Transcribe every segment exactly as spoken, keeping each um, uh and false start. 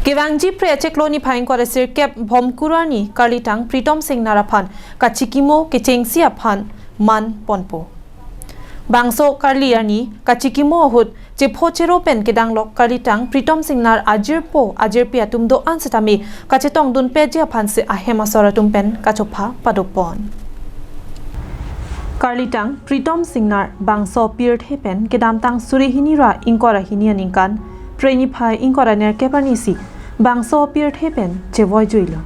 Kevangji Phre achiklo niphai ingkoi ra sirkep Bhomkuru arni karlitang Pritom Singnar aphan kachikimo kechengsi aphan man ponpo. Bangso karli arni kachikimo ahut chepho chero pen kedanglok karlitang Pritom Singnar ajirpo ajirpi atum do-an setame kachetongdun peji aphansi ahem asor atum pen kachopha padopon. Karlitang Pritom Singnar bangso pirthe pen kedamtang suri hini ra ingkoi ra hini aningkan Phre niphai ingkoi ra nerkep arnisi bangso pirthe pen chevoijuilo.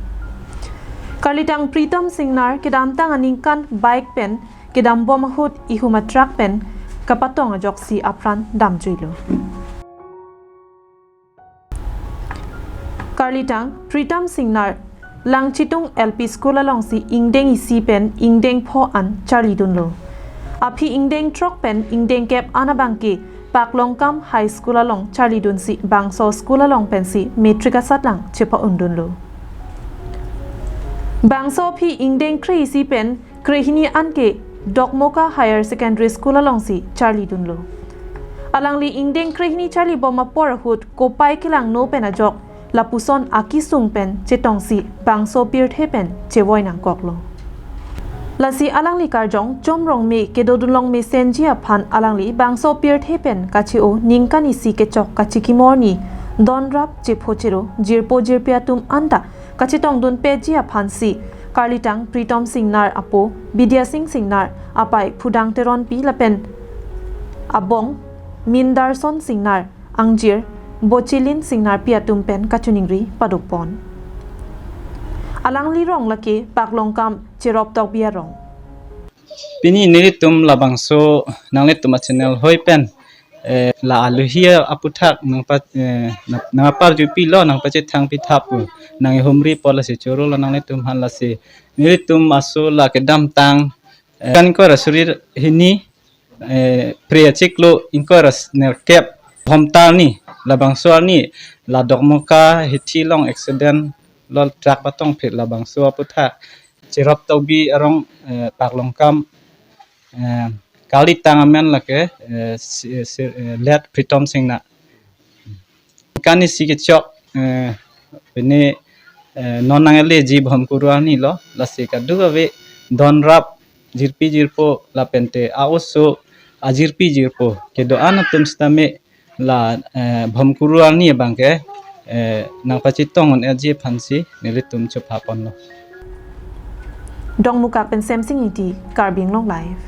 Karlitang Pritom Singnar kedamtang aningkan bike pen kedambom ahut ihum atruck pen kapatong ajoksi apran damjuilo. Karlitang Pritom Singnar Langchitung L P School alongsi ingdeng isi pen ingdeng pho an charlidunlo. Aphi ingdeng throk pen ingdeng kep an abangke Paklongkam High School along charlidunsi bangso school along pensi matric asatlang chepa-undunlo. Bangso aphi ingdeng kre isi pen krehini anke Dokmoka Higher Secondary School alongsi charlidunlo. Alangli ingdeng krehini charlibom apor ahut kopai kelangno pen ajok lapuson akisung pen chetongsi bangso pirthe pen chevoi nangkoklo. Lasi alangli karjong Chom Rongme kedodunlong mesenji aphan alangli bangso pirthe pen kache-o ningkan isi kechok kachikimo arni donrap chepho chero jirpo jirpi atum anta kachetongdun peji aphansi karlitang Pritom Singnar apo Bidya Sing Singnar, apei Phudang Teronpi lapen abong Mindarson Singnar, angjir Bochilin Singnarpi atum pen kachiningri padopon. Alangli rong lake Paklongkam Cherop Tokbi arong. Pini nelitum labangso nanglitum a-channel hoi pen, eh, la aluhi aputhak nangpa, eh, nang, nangparjupilo, nangpachethangpi thap pu, nang ihumri po lasi choro lo nanglitum aphan. Lasi nelitum aso la kedamtang, eh, kan ko ra suri hini, eh, Phre achiklo ingkoi ra nerkep Bhomta arni, labangso arni la Dokmoka hithi along accident lo, truck patong phit labangso aputhak Cherop Tokbi arong, eh, Paklongkam, eh, karlitang amen lake, eh, si, si, eh, late Pritom Singnar. Kan isi kechok, eh, pini, eh, non nangleji Bhomkuru arni lo, lasi kadokave donrap jirpi jirpo lapente a-oso ajirpi jirpo kedo-an atum setame la, eh, Bhomkuru arni abangke, eh, nangpachetong un-eji aphansi nelitum chopha ponlo. Dongmukak pen Semsing Ingti, Karbi Anglong Live.